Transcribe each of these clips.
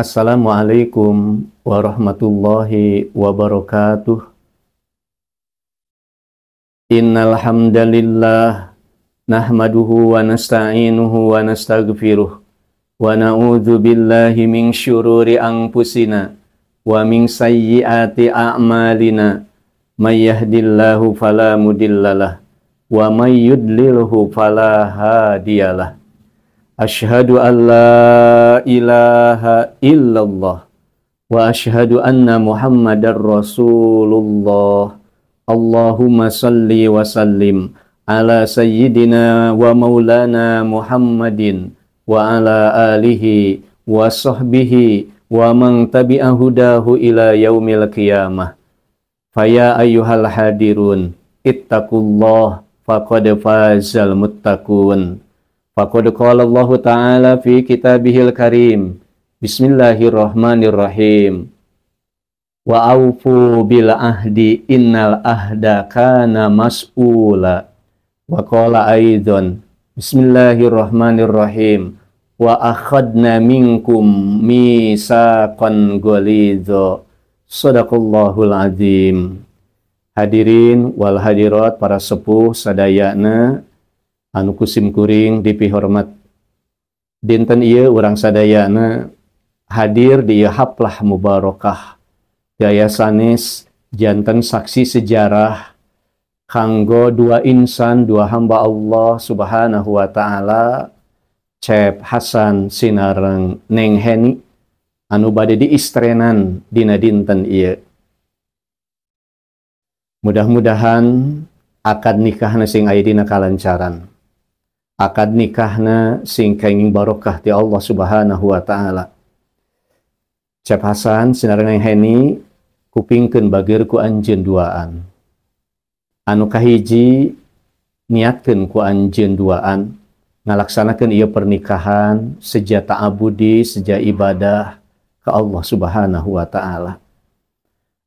Assalamualaikum warahmatullahi wabarakatuh. Innal hamdalillah nahmaduhu wa nasta'inuhu wa nastaghfiruh wa na'udzu billahi min syururi anfusina wa min sayyiati a'malina. May yahdihillahu fala mudhillalah wa may yudlilhu fala hadiyalah. Asyhadu an la ilaha illallah wa asyhadu anna Muhammadar Rasulullah. Allahumma salli wa sallim ala sayyidina wa maulana Muhammadin wa ala alihi wa sahbihi wa man tabi'a hudahu ila yaumil qiyamah. Faya ayyuhal hadirun ittaqullah faqad fazal muttaqun. Faqad qala Allahu ta'ala fi kitabihil karim. Bismillahirrahmanirrahim. Wa aufu bil ahdi innal ahda kana mas'ula. Wa qala aidan. Bismillahirrahmanirrahim. Wa akhadna minkum misaqan ghalidha. Shadaqallahul azim. Hadirin wal hadirat, para sepuh sadayana anu kusim kuring dipihormat. Dinten ieu urang sadayana hadir di ieu haplah mubarakah gaya sanes janten saksi sejarah kanggo dua insan, dua hamba Allah Subhanahu wa taala, Cep Hasan sinareng Neng Heni anu bade diistrenan dina dinten ieu. Mudah-mudahan akad nikahna sing aya dina kalancaran. Akad nikahna sing kenging barokah ti Allah Subhanahu wa taala. Cep Hasan sinareng Neng Heni kupingkeun bageur ku anjeun duaan. Anu kahiji niatkeun ku anjeun duaan ngalaksanakeun ieu pernikahan seja ta'abudi, seja ibadah ka Allah Subhanahu wa taala.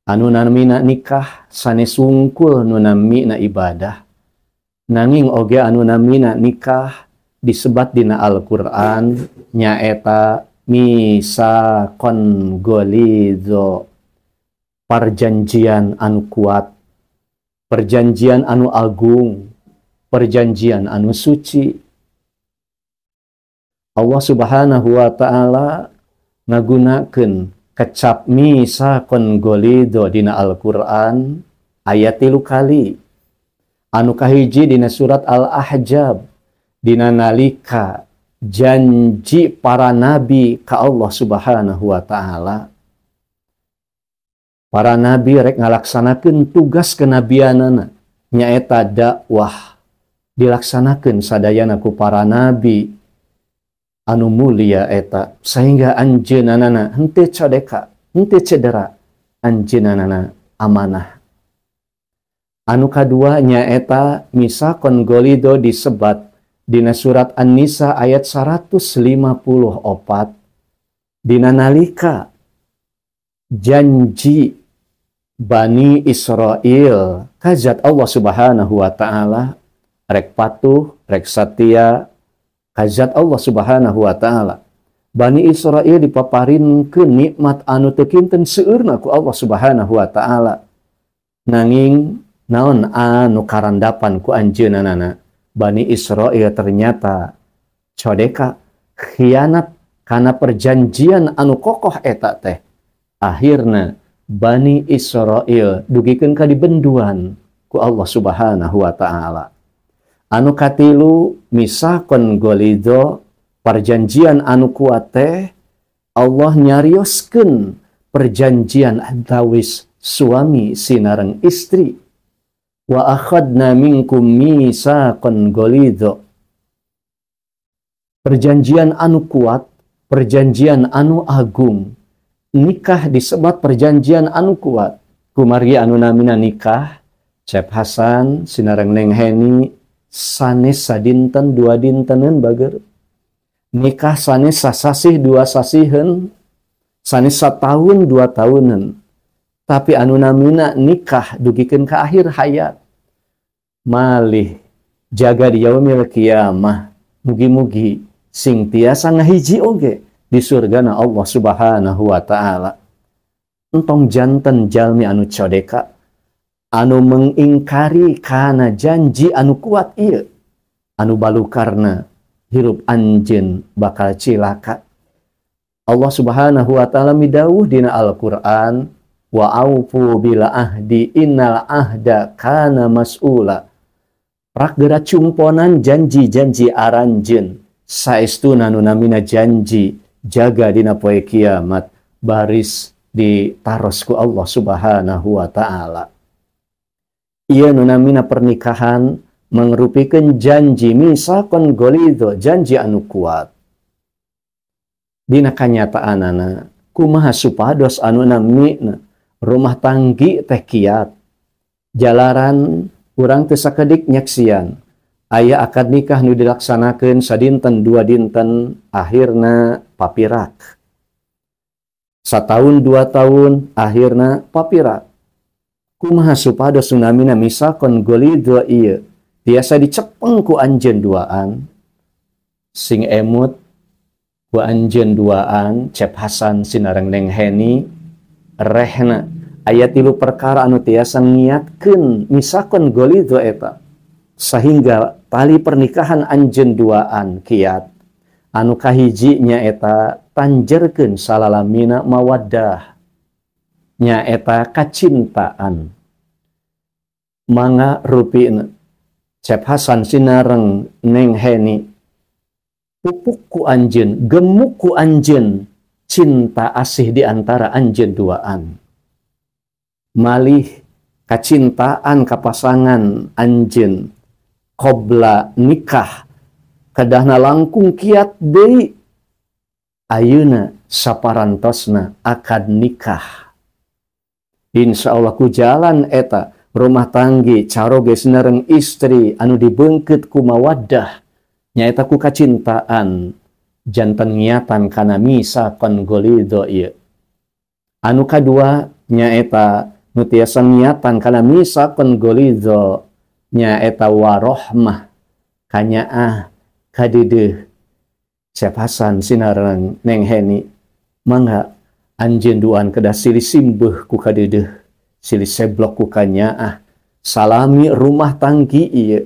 Anu namina nikah sanes sungkul nu namina ibadah. Nanging oge anu namina nikah disebat dina Al-Qur'an nyaeta misaqon ghalidha, perjanjian anu kuat, perjanjian anu agung, perjanjian anu suci. Allah Subhanahu wa taala ngagunakeun kecap misaqon ghalidha dina Al-Qur'an ayat 3 kali. Anu kahiji dina surat Al-Ahzab, dina nalika janji para nabi ka Allah Subhanahu wa taala. Para nabi rek ngalaksanakeun tugas kenabianana nyaeta dakwah, dilaksanakeun sadayana ku para nabi anu mulia eta, sehingga anjeunana henteu codeka, henteu cedera, anjeunana amanah. Anu kadua nyaeta misaqon ghalidha disebat dina surat An-Nisa ayat 154, dina nalika janji Bani Israel kazat Allah Subhanahu wa taala rek patuh, rek satia kazat Allah Subhanahu wa taala. Bani Israel dipaparinkeun nikmat anu teu kinten seueurna ku Allah Subhanahu wa taala. Nanging naon anu karandapan ku anjeunana? Bani Israel ternyata codeka, khianat kana perjanjian anu kokoh eta teh. Akhirna Bani Israel dugikeun ka dibenduan ku Allah Subhanahu wa taala. Anu katilu misaqon ghalidha, perjanjian anu kuat teh Allah nyarioskeun perjanjian antawis suami sinareng istri. Wa akhadna minkum misaqan ghalidha. Perjanjian anu kuat, perjanjian anu agung. Nikah disebat perjanjian anu kuat. Kumargi anu namina nikah, Cep Hasan sinareng Neng Heni sanes sadinten dua dinteneun bager. Nikah sanes sasasih dua sasiheun, sanes satahun dua tahunan. Tapi anu namina nikah dugikeun ka akhir hayat. Malih jaga di yaumil kiamah, mugi-mugi sing tiasa ngahiji oge di surgana Allah Subhanahu wa taala. Entong janten jalmi anu codeka anu mengingkari kana janji anu kuat ieu anu balukarna hirup anjeun bakal cilaka. Allah Subhanahu wa taala midawuh dina Al-Qur'an wa aufu bil ahdi innal ahda kana mas'ula. Prak geura cumponan janji-janji aranjeun saestuna nu namina janji jaga dina poe kiamat baris ditaros ku Allah Subhanahu wa taala. Ieu nu namina pernikahan mangrupikeun janji misakon golido, janji anu kuat. Dina kanyataanana kumaha supados anu namina rumah tanggi teh kiat jalaran urang teu sakedik nyaksian aya akad nikah nu dilaksanakeun sadinten dua dinten akhirna papirak, sataun dua tahun akhirna papirak. Kumaha supados nu namina misakon golido ieu tiasa dicepeng ku anjeun duaan sing emut ku anjeun duaan Cep Hasan sinareng Neng Heni rehna aya tilu perkara anu tiasa ngiatkeun misakon golido eta sehingga tali pernikahan anjeun duaan kiat. Anu kahiji nyaeta tanjerkeun salalamina mawaddah, nyaeta kacintaan. Mangga rupina Cep Hasan sinareng Neng Heni pupuk ku anjeun, gemuk ku anjeun cinta asih di antara anjeun duaan. Malih kacintaan kapasangan anjeun qobla nikah kadahna langkung kiat deui ayeuna saparantosna akad nikah. Insyaallah ku jalan eta rumah tanggi caroge sinareng istri anu dibeungkeut ku mawaddah nyaeta ku kacintaan janten ngiatan kana misakon golido ieu. Anu kadua nyaeta nu tiasa ngiatan kana misakon golido nyaeta warohmah kanyaah kadideuh. Cep Hasan sinareng Neng Heni mangga anjeun duaan kedah silih simbeuh ku kadideuh, silih seblok ku kanyaah, salami rumah tanggi ieu.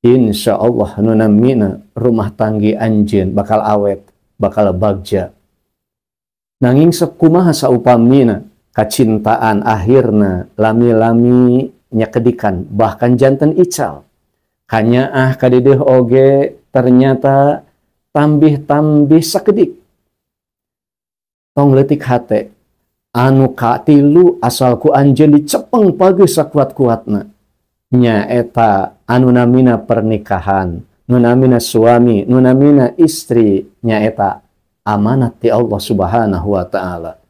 Insyaallah nu namina rumah tanggi anjeun bakal awet, bakal bagja. Nanging sekumaha saupamina kacintaan akhirna lami-lami nyakedikan bahkan janten ical. Kanyaah kadideuh oge ternyata tambih-tambih sakedik. Tong leutik hate anu katilu asal ku anjeun dicepeng pageuh sakuat-kuatna nyaeta anu namina pernikahan, nu namina suami, nu namina istri nyaeta amanat ti Allah Subhanahu wa taala.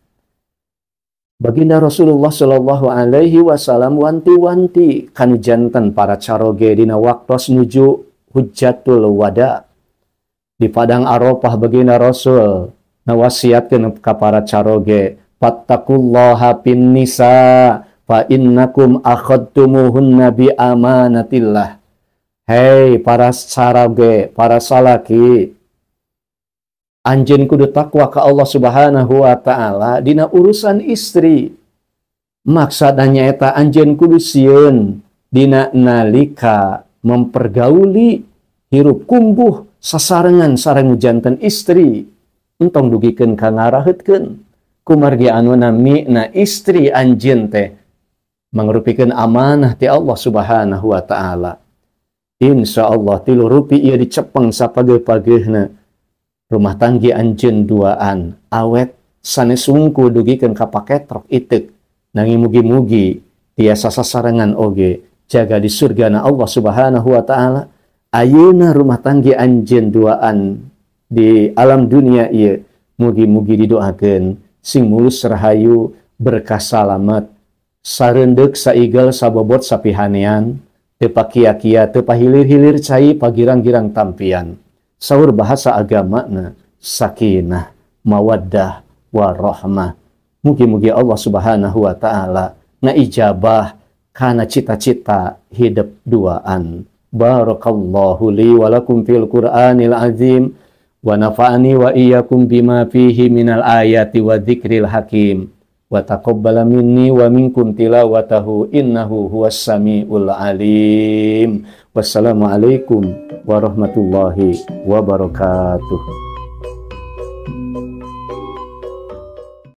Baginda Rasulullah sallallahu alaihi wasallam wanti-wanti kanu janten para caroge dina waktos nuju hujjatul wada. Di padang Arafah baginda Rasul nawasiatkeun ka para caroge, fattaqullaha fin nisa fa innakum akhadtumuhunna bi amanatillah. Hei para caroge, para salaki, anjeun kudu takwa ka Allah Subhanahu wa taala dina urusan istri. Maksudna nyaeta anjeun kudu sieun dina nalika mempergauli hirup kumbuh sasarengan sareng janten istri. Entong dugikeun ka ngaraheutkeun kumargi anu namina istri anjeun teh mangrupikeun amanah ti Allah Subhanahu wa taala. Insyaallah tilu rupi ieu dicepeng sapageuh-pageuhna rumah tanggi anjeun duaan awet sanes wungku dugikeun ka paketrok iteuk, nanging mugi-mugi tiasa sasarengan oge jaga di surgana Allah Subhanahu wa taala. Ayeuna rumah tanggi anjeun duaan di alam dunia ieu mugi-mugi didoakeun sing mulus rahayu berkah salamet sareundeuk saigel sabobot sapihanean teu pakia-kia teu pahilir-hilir cai pagirang-girang tampian. Saur bahasa agamana sakinah mawaddah warahmah. Mugi-mugi Allah Subhanahu wa taala ngaijabah kana cita-cita hidup duaan. Barakallahu li wa lakum fil Qur'anil azim Wa nafa'ani wa iyyakum bima fihi minal ayati wa dzikril hakim. Wa taqabbala minni wa minkum tilawatahu innahu huwas samiul alim. Wassalamualaikum warahmatullahi wabarakatuh.